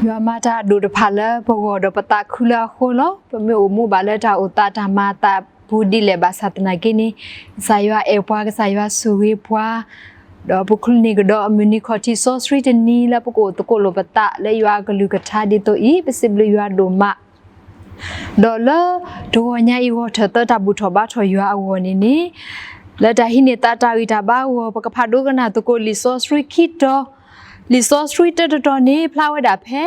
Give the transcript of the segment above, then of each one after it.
ယွၤမၤတၢ်အဒိၣ်တဖၣ်လၢပဂီၢ်ဒီးပသးခုလၢအဃိလီၤ. ပမ့ၢ်အိၣ်မူဘၣ်လၢတၢ်အိၣ်သးတၢ်မၤအသးပူၤဒ်လဲၣ်ဘၣ်ဆၣ်သနာ်က့န့ၣ်, ကစၢ်ယွၤအဲၣ်ပှၤ, ကစၢ်ယွၤဆိၣ်ဂ့ၤပှၤ, ဒီးပချုးန့ၢ်ကဒီးအမုၢ်နံၤခီၣ်ထံးစီဆှံတနံၤလၢပကအိၣ်သကိးလိာ်ပသးလၢယွၤအကလုၢ်ကထါဒ်သိးအံၤ, ပစံးဘျုးယွၤဒိၣ်မး ဒီးလၢတဂီၤညါအံၤ ဂီၤထၢၣ်သၢတၢ်ဘူၣ်ထီၣ်ဘါထီၣ်ယွၤအဂီၢ်န့ၣ်န့ၣ်, လၢတၢ်ဟံးန့ၢ်သးတၢ်ဂံၢ်တၢ်ဘါအဂီၢ် ပကဖးဒိကနၣ်သကိးလံာ်စီဆှံခံတီၤ, လံာ်စီဆှံတတီၤတီၤန့ၣ် ဖျါဝဲဒၣ်ဖဲ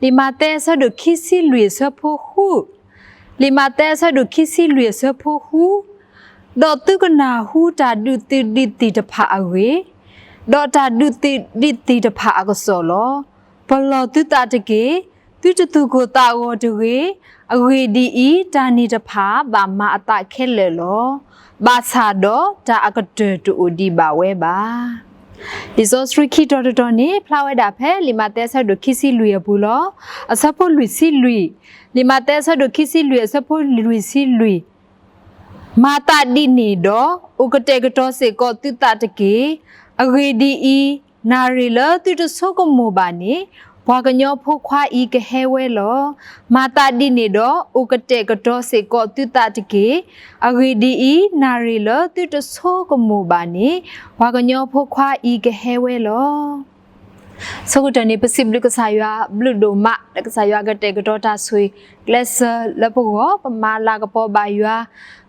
လံာ်မးသဲအဆၢဒိၣ်ခံဆံလွံၢ်အဆၢဖိဃု, လံာ်မးသဲအဆၢဒိၣ်ခံဆံလွံၢ်အဆၢဖိဃု, ဒီးသုကနၢ်ဟူတၢ်ဒုးသုးဒံးသ့ၣ်တဖၣ်အဂ့ၢ်, ဒီးတၢ်ဒုးသုးဒံးသ့ၣ်တဖၣ်အကစီၣ်လီၤ. ပလီၢ်သုသးတက့ၢ်. သုတသူၣ်ကိၢ်သးဂီၤတဂ့ၤ. အဂ့ၢ်ဒ်အံၤ, တၢ်န့ၣ်တဖၣ်ဘၣ်မၤအသးခဲလၢာ်လီၤ. ဘၣ်ဆၣ်ဒီးတၢ်အကတၢၢ်တအိၣ်ဒံးဘၣ်ဝဲဘၣ်. လံာ်စီဆှံခံတီၤတတီၤန့ၣ် ဖျါဝဲဒၣ်ဖဲလံာ်မးသဲအဆၢဒိၣ်ခံဆံလွံၢ်အပူၤလီၤ. အဆၢဖိလွံၢ်ဆံလွံၢ်, လံာ်မးသဲအဆၢဒိၣ်ခံဆံလွံၢ်အဆၢဖိလွံၢ်ဆံလွံၢ် မၤသးဒ်န့ၣ်ဒီး, အိၣ်ကတဲာ်ကတီၤစ့ၢ်ကီးသုသးတက့ၢ်. အဂ့ၢ်ဒ်အံၤ, နၣ်ရံၣ်လၢသုတဆိကမိၣ်ဘၣ်န့ၣ်, ပှၤကညီဖိခွါအံၤကဟဲဝဲလီၤ. မၤသးဒ်န့ၣ်ဒီး, အိၣ်ကတဲာ်ကတီၤစ့ၢ်ကီးသုသးတက့ၢ်. အဂ့ၢ်ဒ်အံၤ, နၣ်ရံၣ်လၢသုတဆိကမိၣ်ဘၣ်န့ၣ်, ပှၤကညီဖိခွါအံၤကဟဲဝဲလီၤ. ဆိကတၢၢ်န့ၣ် ပစံးဘျုးကစၢ်ယွၤဘျုးဒိၣ်မး လၢကစၢ်ယွၤကတဲာ်ကတီၤတၢ်ဆိၣ်ဂ့ၤကျဲးစၢးလၢပဂီၢ်, ပမၤလၤကပီၤဘၣ်ယွၤ,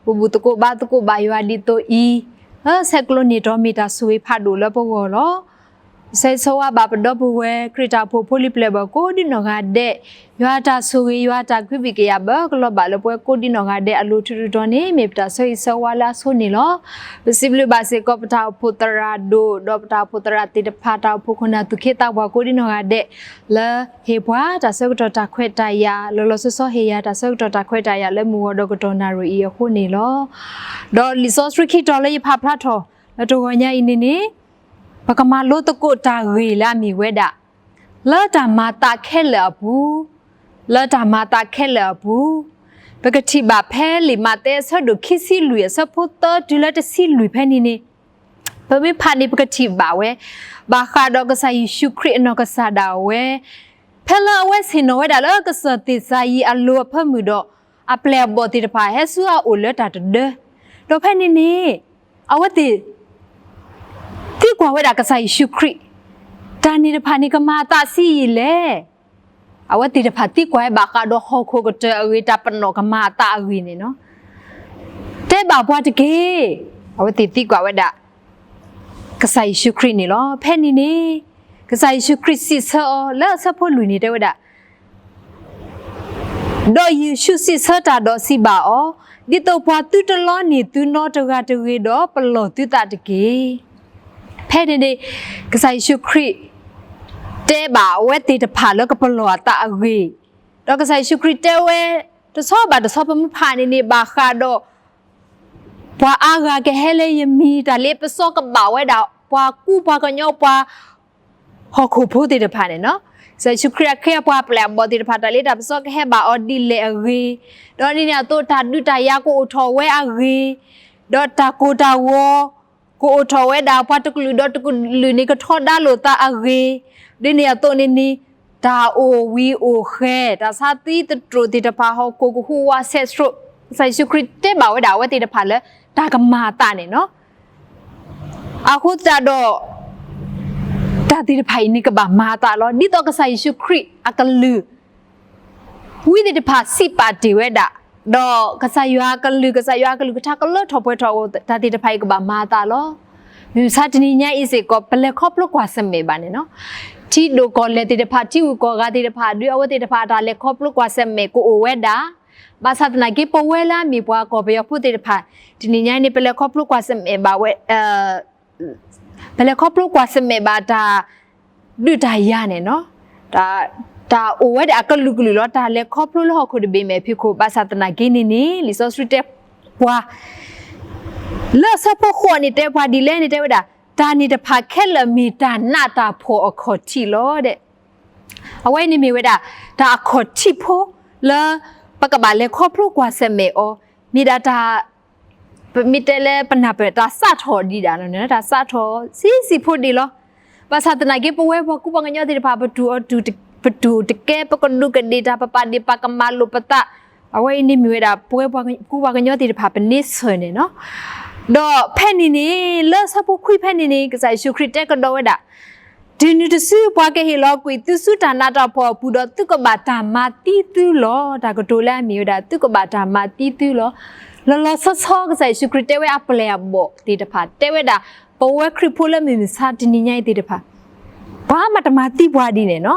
ပဘူၣ်သကိးဘါသကိးဘၣ်ယွၤဒ်သိးအံၤ, လၢဆဲးကျိးန့ၢ်တီမ့ၢ်တၢ်ဆိၣ်ဂ့ၤဖးဒိၣ်လၢပဂီၢ်လီၤ. ဆၢဂ့ၤဆၢဝါဘၣ်ပဒီပုၢ်ဝဲၢ် ခရံာ်တၢ်အိၣ်ဖှိၣ်ဖိလံၤပျဲၢ်ဘၢၣ်ကိးဒံနီၢ်ဂၤဒဲး, ယွၤတၢ်ဆိၣ်ဂ့ၤ ယွၤတၢ်ကဟုဘံၣ်ကယာ်ဘၢကလီၤဘၣ်လၢပဝဲကိးဒံနီၢ်ဂၤဒဲး အလိၤထူးထူးတီၤန့ၣ် မ့ၢ်ပတၢ်ဆၢဂ့ၤဆၢဝါလၢအဆိန့ၣ်လီၤ. ပစံးဘျုးဘၣ်စ့ၢ်ကီးပတၢ်အိၣ်ဖှိၣ်သရၣ်ဒိၣ် ဒီးပတၢ်အိၣ်ဖှိၣ်သရၣ်သ့ၣ်တဖၣ် တၢ်အိၣ်ဖှိၣ်ခိၣ်နၢ်သူၣ်က့သးပှၢ်ကိးဒံနီၢ်ဂၤဒဲး လၢဟ့ၣ်ပှၤတၢ်ဆၢကတီၢ်တၢ်ခွဲးတၢ်ယာ် လီၤလီၤဆီဆီဟ့ၣ်ယၤတၢ်ဆၢကတီၢ်တၢ်ခွဲးတၢ်ယာ်လၢမုၢ်ဂီၤဒီးကတီၢ်နၣ်ရံၣ်အံၤအဃိန့ၣ်လီၤ. ဒီးလံာ်စီဆှံခံတီၤလၢယဖးဖျါထီၣ် လၢတဂီၤညါအံၤန့ၣ်န့ၣ် ပကမၤလိသကိးတၢ်ဂ့ၢ်လၢအမ့ၢ်ဝဲဒၣ် လၢတၢ်မၤသးခဲလၢာ်အပူၤ, လၢတၢ်မၤသးခဲလၢာ်အပူၤ, ပကထံၣ်ဘၣ်ဖဲလံာ်မးသဲအဆၢဒိၣ်ခံဆံလွံၢ်အဆၢဖိသၢတုၤလၢတဆံလွံၢ်ဖဲန့ၣ်န့ၣ်, ပမ့ၢ်ဖးန့ၣ် ပကထံၣ်ဘၣ်ဝဲ ဘၣ်ဃးဒီးကစၢ်ယ့ၣ်ၡူးခရံာ်အနီၢ်ကစၢ်ဒၣ်ဝဲ ဖဲလၢအဝဲဆ့ၣ်နီၤဝဲဒၣ်လၢကစၢၢ်သ့ၣ်စၤယံးအလိၤအဖၢမုၢ်ဒီး အပျဲၢ်အဘီၣ်သ့ၣ်တဖၣ်ဟဲဆူအအိၣ်လၢတၢ်တဒၢ, ဒီးဖဲန့ၣ်န့ၣ် အဝဲသ့ၣ် သံကွၢ်ဝဲဒၣ်ကစၢ်ယ့ၣ်ၡူးခရံာ်, တၢ်န့ၣ်တဖၣ်န့ၣ်ကမၤအသးဆံးယံာ်လဲၣ်. အဝဲသ့ၣ်တဖၣ်သံကွၢ်ဝဲဘၣ်ဃးဒီးဟီၣ်ခိၣ်ကတၢၢ်အဂ့ၢ် တၢ်ပနီၣ်ကမၤအသးအဂ့ၢ်န့ၣ်လီၤ. တဲဘၣ်ပှၤတက့ၢ်. အဝဲသ့ၣ်သံကွၢ်ဝဲဒၣ် ကစၢ်ယ့ၣ်ၡူးခရံာ်န့ၣ်လီၤ. ဖဲန့ၣ်န့ၣ် ကစၢ်ယ့ၣ်ၡူးခရံာ်စံးဆၢအီၤလၢအဆၢဖိလွံၢ်န့ၣ်တဲဝဲဒၣ် ဒီးယ့ၣ်ၡူးစံးဆၢတၢ်ဒီးစံးဘၣ်အီၤ, ဒ်သိးပှၤသုတလီန့ၢ်သုနီတဂၤတဂ့ၤဒီး ပလီၢ်သုသးတက့ၢ်. ဖဲန့ၣ်န့ၣ် ကစၢ်ယ့ၣ်ၡူးခရံာ် တဲဘၣ်အဝဲသ့ၣ်တဖၣ်လၢကပလီၢ်အသးအဂ့ၢ်, ဒီးကစၢ်ယ့ၣ်ၡူးခရံာ်တဲဝဲ တဆီဘၣ်တဆီ ပမ့ၢ်ဖးန့ၣ်န့ၣ် ဘၣ်ဃးဒီး ပှၤအါဂၤကဟဲလၢယမံၤ တၢ်လ့ပစီကဘၣ်ဝဲဒၣ် ပှၤကူပှၤကညီ ပှၤ ဟီၣ်ခိၣ်ဖိသ့ၣ်တဖၣ်န့ၣ်လီၤ. ကစၢ်ယ့ၣ်ၡူးခရံာ်အခ့အပှၤအပျဲၢ်အဘီၣ်သ့ၣ်တဖၣ် တၢ်လ့တၢ်ပစီကဟဲဘၣ်အီၤဒ်လဲၣ်အဂ့ၢ်, ဒီးဒ်န့ၣ်အသိးတၢ်ဒုးတၢ်ယၤကအိၣ်ထီၣ်ဝဲအဂ့ၢ်, ဒီးတၢ်ကိၢ်တၢ်ဂီၤ ကအိၣ်ထီၣ်ဝဲဒၣ် ပှၤတကလုာ်ဒီးတကလုာ်န့ၣ်ကထီဒါလိာ်သးအဂ့ၢ်, ဒ်န့ၣ်အသိးန့ၣ်န့ၣ် တၢ်အိၣ်ဝံၤအိၣ်ဃဲၤ တၢ်ဆါသံသတြိာ်သ့ၣ်တဖၣ် ဟီၣ်ခိၣ်ကဟူးဝးဆဲးဆှိး, ကစၢ်ယ့ၣ်ၡူးခရံာ်တဲဘၣ်ဝဲဒၣ်အဝဲသ့ၣ်တဖၣ်လၢ တၢ်ကမၤအသးန့ၣ်လီၤ. အဃိသတးဒီး တၢ်သ့ၣ်တဖၣ်အံၤန့ၣ်ကဘၣ်မၤအသးလီၤ. ဒ်သိးကစၢ်ယ့ၣ်ၡူးခရံာ်အကလုၢ် ဝံသ့ၣ်တဖၣ်စံးပာ်တ့ၢ်ဝဲဒၣ်, ဒီးကစၢ်ယွၤအကလုၢ် ကစၢ်ယွၤအကလုၢ်ကထါကလၢထီၣ်ပှဲၤထီၣ်အဃိ တၢ်သ့ၣ်တဖၣ်အံၤကဘၣ်မၤအသးလီၤ. မုၢ်မဆါတနံၤညါအံၤစ့ၢ်ကီး ပလဲၤခီဖျိကွၢ်ဆၢၣ်မဲာ်ဘၣ်န့ၣ်လီၤ. ထံဒိၣ်ကီၢ်လဲၢ်သ့ၣ်တဖၣ် ထံဂုၤကီၢ်ဂၤသ့ၣ်တဖၣ် ဒုးအဝဲသ့ၣ်တဖၣ်အတၢ်လဲၤခီဖျိကွၢ်ဆၢၣ်မဲာ်ကအိၣ်ဝဲဒၣ်, ဘၣ်ဆၣ်သနာ်က့ ပဝဲလၢအမ့ၢ်ပှၤကီၢ်ပယီၤဖိသ့ၣ်တဖၣ် တနံၤညါအံၤန့ၣ် ပလဲၤခီဖျိကွၢ်ဆၢၣ်မဲာ်ဘၣ်ဝဲ ပလဲၤခီဖျိကွၢ်ဆၢၣ်မဲာ်ဘၣ်တၢ်ဒုးတၢ်ယၤန့ၣ်လီၤ. တၢ်အိၣ်ဝဲဒၣ်အကလုာ်ကလုာ်လီၤ. တၢ်လဲၤခီဖျိလၢဟီၣ်ခိၣ်တဘ့ၣ်မဲာ်ဖံးခိၣ် ဘၣ်ဆၣ်သနာ်က့န့ၣ်န့ၣ် လံာ်စီဆှံတဲပှၤ လၢအဆၢဖိဃိးန့ၣ်တဲပှၤဒ်လဲၣ်န့ၣ် တဲဝဲဒၣ် တၢ်န့ၣ်တဖၣ်ခဲလၢာ်မ့ၢ်တၢ်နးတၢ်ဖှီၣ်အခီၣ်ထံးလီၤ. အဝဲန့ၣ်မ့ၢ်ဝဲဒၣ် တၢ်အခီၣ်ထံးဖိလၢ ပကဘၣ်လဲၤခီဖျိကွၢ်ဆၢၣ်မဲာ်အီၤ, မ့ၢ်ဒၣ်တၢ် ပမ့ၢ်တဲလၢပနၢ်ပၢၢ် တၢ်စးထီၣ်ဒံးဒၣ်လီၤန့ၣ် တၢ်စးထီၣ်ဆံးဆံးဖိဒံးလီၤ. ဘၣ်ဆၣ်သနာ်က့ ပဝဲပှၤကူပှၤကညီသ့ၣ်တဖၣ် ပတူၢ်အီၤတူၢ် ပတူၢ်တကဲ ပကဒူးကဒ့ၣ်တၢ် ပပာ်ဒ့ၣ်ပာ်ကမၣ်လိာ်ပသး, အဝဲအံၤန့ၣ်မ့ၢ်ဝဲဒၣ် ပဝဲပှၤကူပှၤကညီသ့ၣ်တဖၣ်ပန့ဆၢၣ်န့ၣ်လီၤ. ဒီးဖဲန့ၣ်န့ၣ် လၢဆၢဖိခွံဖဲန့ၣ်န့ၣ် ကစၢ်ယ့ၣ်ၡူးခရံာ်တဲကဒီးဝဲဒၣ်, တုၤနုၤတစုပှၤကဟ့ၣ်လီၤကွံာ်သုဆူတၢ်နးတၢ်ဖှီၣ်အပူၤဒီး သုကဘၣ်တၢ်မၤသံသုလီၤ. တၢ်ကတိၤလၢအမ့ၢ်ဝဲဒၣ် သုကဘၣ်တၢ်မၤသံသုလီၤ. လီၤလီၤဆီဆီ ကစၢ်ယ့ၣ်ၡူးခရံာ်တဲဝဲအပျဲၢ်အဘီၣ်သ့ၣ်တဖၣ် တဲဝဲဒၣ် ပဝဲခရံာ်ဖိလၢမုၢ်မဆါတနံၤညါအံၤသ့ၣ်တဖၣ် ပှၤမၤတမၤသံပှၤဒ်န့ၣ်လီၤ.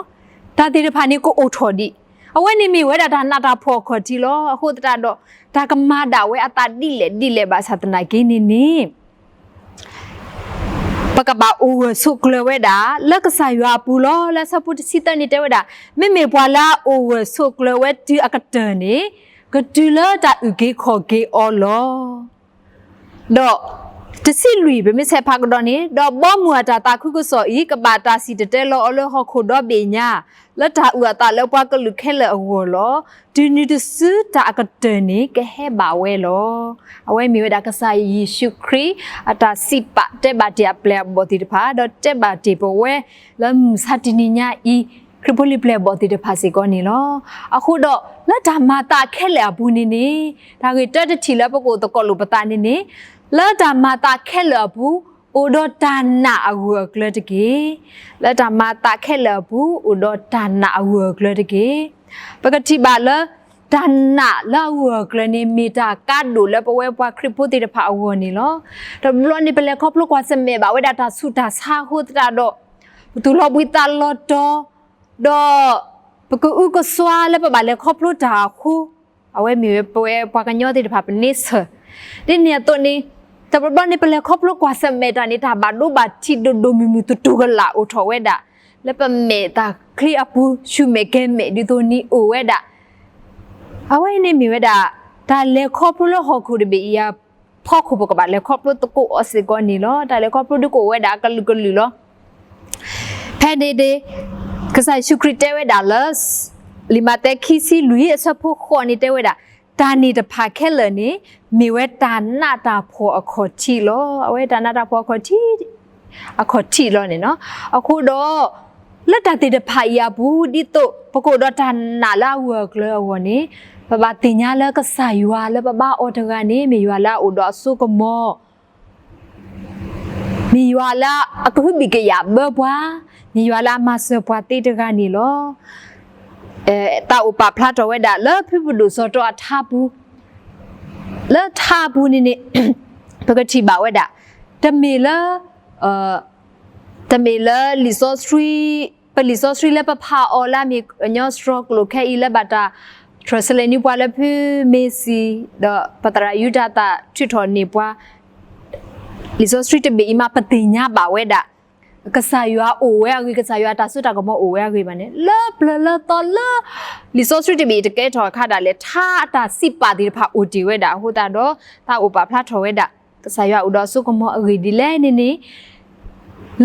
တၢ်သ့ၣ်တဖၣ်န့ၣ်ကအိၣ်ထီၣ်ဒံး, အဝဲန့ၣ်မ့ၢ်ဝဲဒၣ်တၢ်နးတၢ်ဖှီၣ်အခီၣ်ထံးလီၤ. အဃိသတးဒီး တၢ်ကမၤဒၣ်ဝဲအသးဒ်လဲၣ်ဒ်လဲၣ်ဘၣ်ဆၣ်သနာ်က့န့ၣ်န့ၣ် ပကဘၣ်အိၣ်ဂၢၢ်ဆိးကျၢၤဝဲဒၣ် လၢကစၢ်ယွၤအပူၤလီၤ. လၢဆၢဖိတဆံသၢန့ၣ်တဲဝဲဒၣ်, မ့မ့ၢ်ပှၤလၢအအိၣ်ဂၢၢ်ဆိးကျၢၤဝဲတုၤအကတၢၢ်န့ၣ် ကတုၤလၢတၢ်အုၣ်က့ၤခီၣ်က့ၤအီၤလီၤ. ဒီးတဆံလွံၢ် ပမ့ၢ်ဆဲးဖးကဒီးန့ၣ်, ဒီးဘီမုၢ်အတၢ်သးခုကစီၣ်အံၤ ကဘၣ်တၢ်စံၣ်တဲၤတဲလီၤအီၤလၢဟီၣ်ခိၣ်ဒီဘ့ၣ်ညါ, လၢတၢ်အုၣ်အသးလၢပှၤကလုာ်ခဲလၢာ်အဂီၢ်လီၤ. တုၤနုၤတစုတၢ်အကတၢၢ်န့ၣ် ကဟဲဘၣ်ဝဲလီၤ. အဝဲမ့ၢ်ဝဲဒၣ်ကစၢ်ယ့ၣ်ၡူးခရံာ် အတၢ်စံးပာ်တဲဘၣ်တ့ၢ်အပျဲၢ်အဘီၣ်သ့ၣ်တဖၣ်, ဒီးတဲဘၣ်တ့ၢ်ပဝဲ လၢမုၢ်မဆါတနံၤညါအံၤ ခရံာ်ဖိလံၤပျဲၢ်အဘီၣ်သ့ၣ်တဖၣ်စ့ၢ်ကီးန့ၣ်လီၤ. အဃိဒီး လၢတၢ်မၤသးခဲလၢာ်အပူၤန့ၣ်န့ၣ်, တၢ်ဂ့ၢ်တၢတထံၣ်လၢပကအိၣ်သကိးလိာ်ပသးန့ၣ်န့ၣ်, လၢတၢ်မၤသးခဲလၢာ်အပူၤ အိၣ်ဒီးတၢ်နာ်အဂၢၢ်အကျၢၤတက့ၢ်. လၢတၢ်မၤသးခဲလၢာ်အပူၤ အိၣ်ဒီးတၢ်နာ်အဂၢၢ်အကျၢၤတက့ၢ်. ပကထံၣ်ဘၣ်လၢ တၢ်နာ်လၢအဂၢၢ်အကျၢၤန့ၣ် မ့ၢ်တၢ်ကါဒိၣ်လၢပဝဲပှၤခရံာ်ဖိသ့ၣ်တဖၣ်အဂီၢ်န့ၣ်လီၤ. တဘျီန့ၣ် ပလဲၤခီဖျိကွၢ်ဆၢၣ်မဲာ်ဘၣ်ဝဲဒၣ်တၢ်ဆူးတၢ်ဆါအဃိသတးဒီး ပသူၣ်လီၤဘှံးသးလီၤတီၤ, ဒီးပကအုကစွါလၢပဘၣ်လဲၤခီဖျိတၢ်အဃိ, အဝဲမ့ၢ်ဝဲပဝဲပှၤကညီသ့ၣ်တဖၣ်ပန့ဆၢၣ်. ဒ်န့ၣ်အသိးန့ၣ်, တဘျီဘျီန့ၣ် ပလဲၤခီဖျိကွၢ်ဆၢၣ်မဲာ်တၢ်န့ၣ် တၢ်ဘၣ်ဒိဘၣ်ထံးဒိၣ်ဒိၣ်မုၢ်မုၢ်တတူၢ်ကလာ်အိၣ်ထီၣ်ဝဲဒၣ်, လၢပမဲာ်တၢ်ချံအပူၤ ဆူၣ်မဲာ်ကဲၤမဲာ်ဒ်သိးန့ၣ်အိၣ်ဝဲဒၣ်. အဝဲန့ၣ်မ့ၢ်ဝဲဒၣ် တၢ်လဲၤခီဖျိလၢဟီၣ်ခိၣ်တဘ့ၣ်အံၤအဖီခိၣ် ပကဘၣ်လဲၤခီဖျိသကိးအီၤစ့ၢ်ကီးန့ၣ်လီၤ. တၢ်လဲၤခီဖျိဒ်ကအိၣ်ဝဲဒၣ်အကလုာ်ကလုာ်လီၤ. ဖဲန့ၣ်န့ၣ် ကစၢ်ယ့ၣ်ၡူးခရံာ်တဲဝဲဒၣ်လၢ လံာ်မးသဲခံဆံလွံၢ်အဆၢဖိဃိးန့ၣ်တဲဝဲဒၣ်, တၢ်န့ၣ်တဖၣ်ခဲလၢာ်န့ၣ် မ့ၢ်ဝဲတၢ်နးတၢ်ဖှီၣ်အခီၣ်ထံးလီၤ. အဝဲတၢ်နးတၢ်ဖှီၣ်အခီၣ်ထံး အခီၣ်ထံးလီၤန့ၣ်လီၤ. အဃိဒီး လၢတၢ်သ့ၣ်တဖၣ်အံၤအပူၤ ဒ်သိးပကအိၣ်ဒီးတၢ်နာ်လၢအဂၢၢ်အကျၢၤအဂီၢ်န့ၣ်, ပဘၣ်သ့ၣ်ညါလၢကစၢ်ယွၤလၢပဘါအီၤတဂၤန့ၣ် မ့ၢ်ယွၤလၢအအိၣ်ဒီးအစိကမီၤ မ့ၢ်ယွၤလၢအကဟုဘံၣ်ကယာ်ဘၢပှၤ, မ့ၢ်ယွၤလၢအမၤစၢၤပှၤသ့တဂၤန့ၣ်လီၤ. သးအိၣ်ပာ်ဖျါထီၣ်ဝဲဒၣ်လၢဖုပဒိၣ်စီၤတီအထါပူၤ, လၢထါပူၤန့ၣ်န့ၣ် ပကထံၣ်ဘၣ်ဝဲဒၣ်, တမ့ၢ်လၢ တမ့ၢ်လၢလံာ်စီဆှံ, ပလံာ်စီဆှံလၢပဖးအီၤလၢအမ့ၢ်ကညီစှီၤကျိာ်ခဲအံၤလၢဘၣ်တၢ် translate န့ၢ်ပှၤလၢဖုမ့ၢ်စံၣ်, ဒီးပသရၣ်ယူဒၤသၣ်ထုးထီၣ်န့ၢ်ပှၤ လံာ်စီဆှံတဘ့ၣ်အံၤမး ပသ့ၣ်ညါဘၣ်ဝဲဒၣ် ကစၢ်ယွၤအိၣ်ဝဲအဂ့ၢ်, ကစၢ်ယွၤအတၢ်စိတၢ်ကမီၤအိၣ်ဝဲအဂ့ၢ်ဘၣ်န့ၣ်, လၢပျၢၤလၢသီလၢ လံာ်စီဆှံတဘ့ၣ်အံၤတကဲထီၣ်အခါဒၣ်လဲာ် ထါအတၢ်စံးပာ်သ့ၣ်တဖၣ်အိၣ်တ့ၢ်ဝဲဒၣ်အဃိသတးဒီး သးအိၣ်ပာ်ဖျါထီၣ်ဝဲဒၣ် ကစၢ်ယွၤအိၣ်ဒီးအစိကမီၤအဂ့ၢ်ဒ်လဲၣ်န့ၣ်န့ၣ်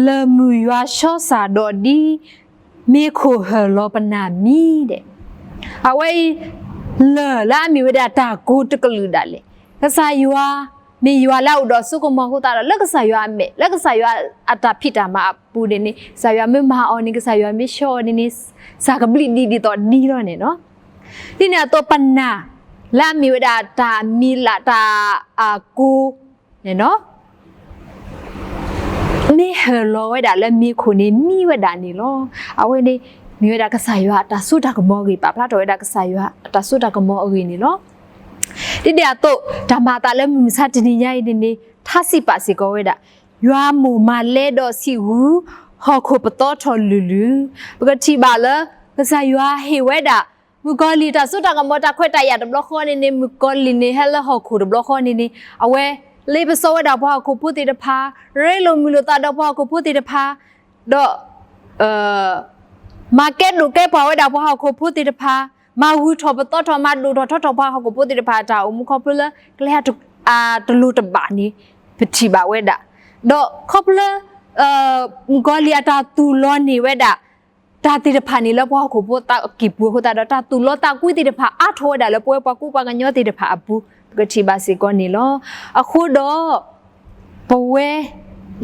လၢၢ်မုၢ်ယွၤဆှီစၢ်ဒီးဒ် မ့ၤခိၣ်ဟၢၣ်လီၤပနၢ်မံၤဒဲး, အဝဲအံၤ လၢၢ်လၢအမ့ၢ်ဝဲဒၣ်တၢ်ကိၤတကလုာ်ဒၣ်လဲာ်, ကစၢ်ယွၤ မ့ၢ်ယွၤလၢအအိၣ်ဒီးအစိကမီၤအဃိသတးဒီး လၢကစၢ်ယွၤအမဲာ် လၢကစၢ်ယွၤအတၢ်ဖံးတၢ်မၤအပူၤန့ၣ်န့ၣ် ကစၢ်ယွၤမ့ၢ်မၤအီၤန့ၣ် ကစၢ်ယွၤမ့ၢ်ဆှီအီၤန့ၣ်န့ၣ် စၢ်ကဘျံးဒ်ဒ်သိးဒ်လီၤန့ၣ်လီၤ. ဒ်န့ၣ်အသိးပနၢ် လၢအမ့ၢ်ဝဲဒၣ်တၢ်မံၤလၢ်တၢ်အကိၤန့ၣ်လီၤ မ့ၢ်ဟၢၣ်လီၤဝဲဒၣ်လၢမ့ၤခိၣ်န့ၣ်မံဝဲဒၣ်န့ၣ်လီၤ. အဝဲန့ၣ် မ့ၢ်ဝဲဒၣ်ကစၢ်ယွၤအတၢ်စိတၢ်ကမီၤအဂ့ၢ် ပာ်ဖျါထီၣ်ဝဲဒၣ်ကစၢ်ယွၤအတၢ်စိတၢ်ကမီၤအဂ့ၢ်န့ၣ်လီၤ. ဒ်န့ၣ်အသိး တၢ်မၤအသးလၢမုၢ်မဆါတနံၤညါအံၤန့ၣ်န့ၣ် ထါစံးပာ်စ့ၢ်ကီးဝဲဒၣ် ယွၤမိၢ်မၤလဲဒီးဆံးဂူာ် ဟီၣ်ခိၣ်ပသီထီၣ်လုာ်လုာ်, ပကထံၣ်ဘၣ်လၢ ကစၢ်ယွၤဟ့ၣ်ဝဲဒၣ် မုၣ်ကီၤလံၢ်တၢ်စိတၢ်ကမီၤတၢ်ခွဲးတၢ်ယာ်တဘျီဃီန့ၣ်န့ၣ် မုၣ်ကီၤလံၢ်န့ၣ်ဟဲလၢဟီၣ်ခိၣ်တဘျီဃီန့ၣ်န့ၣ် အဝဲ လ့ပစီဝဲဒၣ်ပှၤဟီၣ်ခိၣ်ဖိသ့ၣ်တဖၣ်, ရ့လိာ်မုာ်လိာ်သးဒီးပှၤဟီၣ်ခိၣ်ဖိသ့ၣ်တဖၣ်, ဒီး မၤကဲဒိၣ်ကဲပှၢ်ဝဲဒၣ်ပှၤဟီၣ်ခိၣ်ဖိသ့ၣ်တဖၣ်, မၤဂုာ်ထီၣ်ပသီထီၣ် မၤဒိၣ်ထီၣ်ထီထီၣ်ပှၤဟီၣ်ခိၣ်ဖိသ့ၣ်တဖၣ် တၢ်အိၣ်မူခီဖျိလၢ ကလဲၤအတလိၤတဘၣ်န့ၣ် ပထံၣ်ဘၣ်ဝဲဒၣ်, ဒီးခီဖျိလၢ မုၣ်ကီၤလံၢ်အတၢ်သူၣ်လီၤန့ၢ်ဝဲဒၣ် တၢ်သ့ၣ်တဖၣ်န့ၣ်လၢပှၤဟီၣ်ခိၣ်ဖိသးကံၢ်ပူၤအဃိသတးဒီး တၢ်သူၣ်လီသးကွံသ့ၣ်တဖၣ်အါထီၣ်ဝဲဒၣ်လၢပဝဲပှၤကူပှၤကညီသ့ၣ်တဖၣ်အပူၤ ပကထံၣ်ဘၣ်စ့ၢ်ကီးန့ၣ်လီၤ. အဃိဒီး ပဝဲ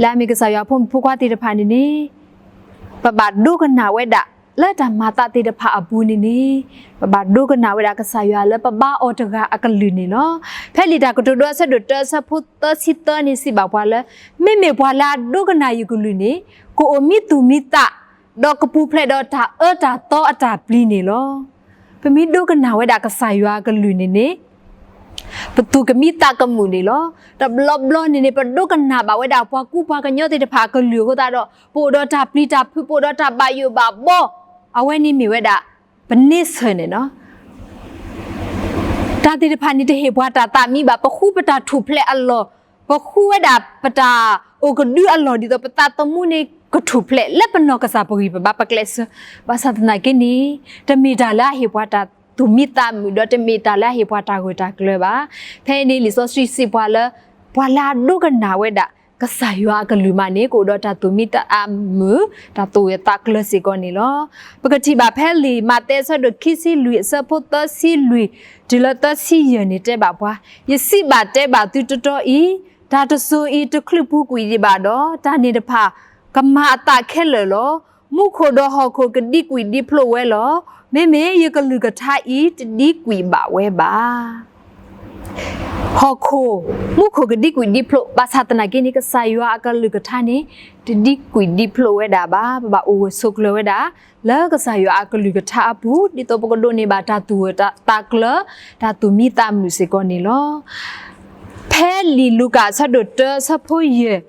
လၢအမ့ၢ်ကစၢ်ယွၤအဖိမုၣ်ဖိခွါသ့ၣ်တဖၣ်န့ၣ်န့ၣ် ပဘၣ်ဒိကနၣ်ဝဲဒၣ် လၢတၢ်မၤသးသ့ၣ်တဖၣ်အပူၤန့ၣ်န့ၣ်, ပဘၣ်ဒိကနၣ်ဝဲဒၣ်ကစၢ်ယွၤလၢပဘါအီၤတဂၤအကလုၢ်န့ၣ်လီၤ. ဖဲလံာ်တၢ်ကတိၤဒိအဆၢဒိၣ်တၢအဆၢဖိသၢဆံသၢန့ၣ်စံးဘၣ်ပှၤလၢ, မ့မ့ၢ်ပှၤလၢအဒိကနၣ်ယကလုၢ်န့ၣ်, ကအိၣ်မံသူၣ်မံသး, ဒီးကပူၤဖျဲးဒီးတၢ်အၢတၢ်သီအတၢ်ပျံၤန့ၣ်လီၤ. ပမ့ၢ်ဒိကနၣ်ဝဲဒၣ်ကစၢ်ယွၤအကလုၢ်န့ၣ်န့ၣ် ပသူၣ်ကမံသးကမုာ်န့ၣ်လီၤ. တဘျီဘျီန့ၣ်န့ၣ် ပဒိကနၣ်ဘၣ်ဝဲဒၣ်ပှၤကူပှၤကညီသ့ၣ်တဖၣ်အကလုၢ်အဃိသတးဒီး ပအိၣ်ဒီးတၢ်ပျံၤတၢ်ဖုး ပအိၣ်ဒီးတၢ်ဘၣ်ယိၣ်ဘၣ်ဘီ, အဝဲန့ၣ်မ့ၢ်ဝဲဒၣ် ပန့ဆၢၣ်န့ၣ်လီၤ. တၢ်သ့ၣ်တဖၣ်န့ၣ်တဟ့ၣ်ပှၤတၢ်သးမံဘၣ်. ပဃုပတၢ်ထူၣ်ဖျဲးအလီၢ်, ပဃုဝဲဒၣ်ပတၢ်အိၣ်ကဒုအလီၢ် ဒ်သိးပသးသမူန့ၣ်ကထူၣ်ဖျဲးလၢပနီၢ်ကစၢ်ပဂံၢ်ပဘါပကျဲးစၢး, ဘၣ်ဆၣ်သနာ်က့န့ၣ် တမ့ၢ်တၢ်လၢအဟ့ၣ်ပှၤတၢ်သူၣ်မံသးမုာ် ဒီးတမ့ၢ်တၢ်လၢအဟ့ၣ်ပှၤတၢ်ဂၢၢ်တၢ်ကျၢၤဘၣ်. ဖဲန့ၣ်လံာ်စီဆှံစံးပှၤလၢ ပှၤလၢအဒိကနၣ်ဝဲဒၣ် ကစၢ်ယွၤအကလုၢ်မးန့ၣ် ကအိၣ်ဒီးတၢ်သူၣ်မံသးမုာ် တၢ်သူၣ်ဂၢၢ်သးကျၢၤစ့ၢ်ကီးန့ၣ်လီၤ. ပကထံၣ်ဘၣ်ဖဲလံာ်မးသဲအဆၢဒိၣ်ခံဆံလွံၢ်အဆၢဖိသၢဆံလွံၢ် တုၤလၢသၢဆံယဲၢ်န့ၣ်တဲဘၣ်ပှၤ, ယစံးဘၣ်တဲဘၣ်သုတတီအံၤ, တၢ်တစိၤအံၤတချုးပူၤကွံာ်ဒံးဘၣ်ဒီး တၢ်န့ၣ်တဖၣ်ကမၤအသးခဲလၢာ်လီၤ. မူခိၣ်ဒီးဟီၣ်ခိၣ်ကဒံကွံာ်ဒံဖျိးဝဲလီၤ. မ့မ့ၢ်ယကလုၢ်ကထါအံၤတဒံကွံာ်ဘၣ်ဝဲဘၣ်. ဟီၣ်ခိၣ်, မူခိၣ်ကဒံကွံာ်ဒံဖျိး, ဘၣ်ဆၣ်သနာ်က့န့ၣ် ကစၢ်ယွၤအကလုၢ်ကထါန့ၣ် တဒံကွံာ်ဒံဖျိးဝဲဒၣ်ဘၣ်. ပဘၣ်အိၣ်ဂၢၢ်ဆိးကျၢၤဝဲဒၣ် လၢကစၢ်ယွၤအကလုၢ်ကထါအပူၤ ဒ်သိးပကဒိးန့ၢ်ဘၣ်တၢ်သူၣ်ဂၢၢ်သးကျၢၤ တၢ်သူၣ်မံသးမုာ်စ့ၢ်ကီးန့ၣ်လီၤ. ဖဲလံာ်လူၤကၣ်အဆၢဒိၣ်တၢအဆၢဖိယဲၢ်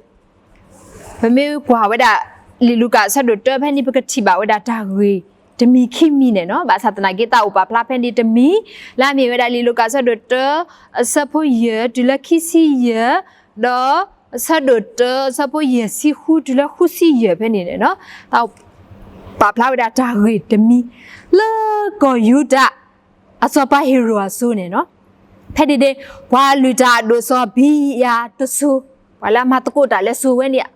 ပမ့ၢ်ကွၢ်ဝဲဒၣ် လံာ်လူၤကၣ်အဆၢဒိၣ်တၢဖဲန့ၣ် ပကထံၣ်ဘၣ်ဝဲဒၣ်တၢ်ဂ့ၢ်တမံၤခံမံၤန့ၣ်လီၤ. ဘၣ်ဆၣ်သနာ်က့ သးအိၣ်ပာ်ဖျါဖဲန့ၣ်တမံၤ လၢအမ့ၢ်ဝဲဒၣ်လံာ်လူၤကၣ်အဆၢဒိၣ်တၢ အဆၢဖိယဲၢ်တုၤလၢခံဆံယဲၢ်, ဒီးအဆၢဒိၣ်တၢအဆၢဖိယဲၢ်ဆံဃုတုၤလၢဃုဆံယဲၢ်ဖဲန့ၣ်န့ၣ်လီၤ. သးပာ်ဖျါဝဲဒၣ်တၢ်ဂ့ၢ်တမံၤ လၢကီၢ်ယူဒၤ အစီၤပၤဟ့ၤရိာ်အစိၤန့ၣ်လီၤ. ဖဲန့ၣ်န့ၣ် ပှၤလုၢ်တၢ်အဒိၣ်စီၤဘံယၤတစိၤ, ပှၤလၢအမၤသကိးတၢ်လၢစိၤဝဲန့ၣ်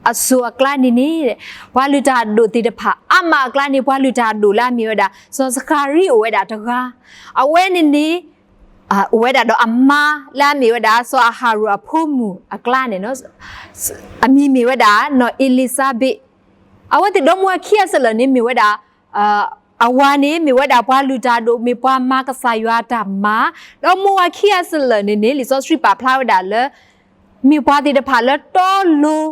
အစိၤအကျါန့ၣ်န့ၣ် ပှၤလုၢ်တၢ်အဒိၣ်သ့ၣ်တဖၣ် အါမးအကျါန့ၣ် ပှၤလုၢ်တၢ်အဒိၣ်လၢအမ့ၢ်ဝဲဒၣ် စီၤစဃၤရံအိၣ်ဝဲဒၣ်တဂၤ, အဝဲန့ၣ်န့ၣ် အိၣ်ဝဲဒၣ်ဒီးအမါလၢအမ့ၢ်ဝဲဒၣ် စီၤအၤဟရိၣ်အဖိမုၣ်အကျါန့ၣ်လီၤ. အမံၤမ့ၢ်ဝဲဒၣ် နီၢ်အ့လံၤစါဘ့း. အဝဲသ့ၣ်ဒီမါဝၤခံဂၤစ့ၢ်ကီးန့ၣ် မ့ၢ်ဝဲဒၣ် အဝၤန့ၣ်မ့ၢ်ဝဲဒၣ်ပှၤလုၢ်တၢ်အဒိၣ် မ့ၢ်ပှၤမၤကစၢ်ယွၤအတၢ်မၤ, ဒီးမါဝၤခံဂၤစ့ၢ်ကီးန့ၣ်န့ၣ် လံာ်စီဆှံပာ်ဖျါဝဲဒၣ်လၢ မ့ၢ်ပှၤသ့ၣ်တဖၣ်လၢတီလိၤ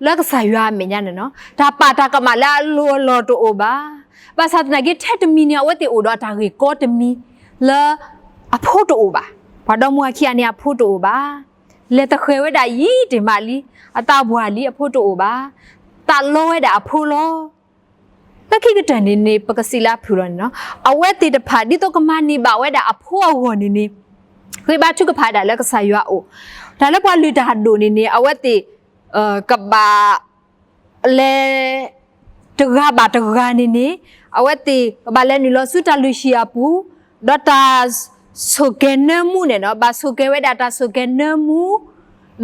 လၢကစၢ်ယွၤအမဲာ်ညါန့ၣ်လီၤ. တၢ်ပာ်တၢ်ကမၣ်လၢအလိၤအလီၢ်တအိၣ်ဘၣ်. ဘၣ်ဆၣ်သနာ်က့ ထဲတမံၤန့ၣ် အဝဲသ့ၣ်အိၣ်ဒီးတၢ်ဂ့ၢ်ကီတမံၤ လၢအဖိတအိၣ်ဘၣ်. ပှၤဒီမါဝၤခံဂၤန့ၣ် အဖိတအိၣ်ဘၣ်. လဲၤသဃဲၤဝဲဒၣ်ယံာ်တ့ၢ်မးလံ, အသးပှၢ်လံ, အဖိတအိၣ်ဘၣ်. သးလီဝဲဒၣ်အဖိလီၤ. လၢခံကတၢၢ်န့ၣ်န့ၣ် ပကစံးလၢအဖုၣ်လီၤန့ၣ်လီၤ. အဝဲသ့ၣ်တဖၣ် ဒ်သိးကမၤန့ၢ်ဘၣ်ဝဲဒၣ်အဖိအဂီၢ်န့ၣ်န့ၣ် ဃ့ဘါထုကဖၣ်ဒၣ်လၢကစၢ်ယွၤအအိၣ်. တၢ်လၢပှၤလုၢ်တၢ်အဒိၣ်န့ၣ်န့ၣ် အဝဲသ့ၣ် ကဘၣ် လဲၤ တဂၤဘၣ်တဂၤန့ၣ်န့ၣ် အဝဲသ့ၣ်ကဘၣ်လဲၤနုာ်လီၤဆူတၢ်လုၢ်ဟံၣ်အပူၤ, ဒီးတၢ်ဆိၣ်ကဲၤနၢမူန့ၣ်လီၤ. ဘၣ်ဆိၣ်ကဲၤဝဲဒၣ်တၢ်ဆိၣ်ကဲၤနၢမူ,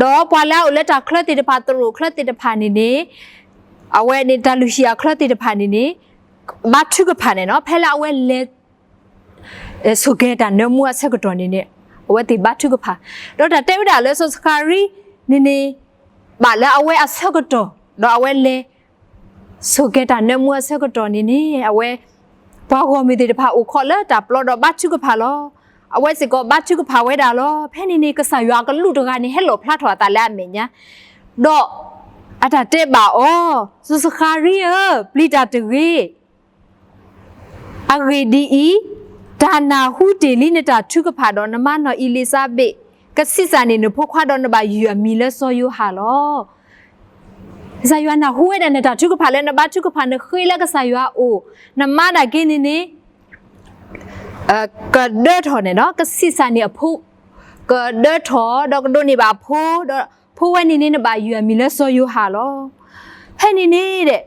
ဒီးပှၤလၢအအိၣ်လၢတၢ်ချၢသ့ၣ်တဖၣ် သရိာ်ချၢသ့ၣ်တဖၣ်န့ၣ်န့ၣ် အဝဲန့ၣ်တၢ်လုၢ်ဟံၣ်အချၢသ့ၣ်တဖၣ်န့ၣ်န့ၣ် ဘါထုကဖၣ်န့ၣ်လီၤ. ဖဲလၢအဝဲလဲၤ ဆိၣ်ကဲၤတၢ်နၢမူအဆၢကတီၢ်န့ၣ်န့ၣ် အဝဲသ့ၣ်ဘါထုကဖၣ်, ဒီးတၢ်တဲဝဲဒၣ်လၢစီၤစဃၤရံန့ၣ်န့ၣ် ဘၣ်လၢအဝဲအဆၢကတီၢ် ဒီးအဝဲလဲၤ ဆိၣ်ကဲၤတၢ်နၢမူအဆၢကတီၢ်န့ၣ်န့ၣ် အဝဲ ပှၤဂီၢ်မုၢ်သ့ၣ်တဖၣ်အိၣ်ခိးလၢတၢ်ပျီဒီးဘါထုကဖၣ်လီၤ. အဝဲစ့ၢ်ကီးဘါထုကဖၣ်ဝဲဒၣ်လီၤ. ဖဲန့ၣ်န့ၣ် ကစၢ်ယွၤအကလူးတဂၤန့ၣ် ဟဲလီၣ်ဖျါထီၣ်အသးလၢအမဲာ်ညါ, ဒီးအတၢ်တဲဘၣ်အီၤ, စီၤစဃၤရံဧၢ, ပျံၤတၢ်တဂ့ၤ အဂ့ၢ်ဒ်အံၤ, တၢ်နၢ်ဟူတ့ၢ်လံနတၢ်ထုကဖၣ်ဒီးနမါနီၢ်အ့လံၤစါဘ့း, ကဆံးစၢ်န့ၢ်နဖိခွါဒီးနဘၣ်ယုၢ်အမံၤလၢစီၤယိၤဟၣ်လီၤ. ကစၢ်ယွၤနၢ်ဟူဝဲဒၣ်နတၢ်ထုကဖၣ်လၢနဘါထုကဖၣ်နဃ့လၢကစၢ်ယွၤအအိၣ်, နမါဒၣ်က့န့ၣ်န့ၣ် ကဒၢထီၣ်န့ၣ်လီၤ, ကဆံးစၢ်န့ၢ်အဖိ, ကဒၢထီၣ်ဒီးကဒိးန့ၢ်ဘၣ်အဖိ, ဒီးဖိဝဲန့ၣ်န့ၣ် နဘၣ်ယုၢ်အမံၤလၢစီၤယိၤဟၣ်လီၤ. ဖဲန့ၣ်န့ၣ်ဒီး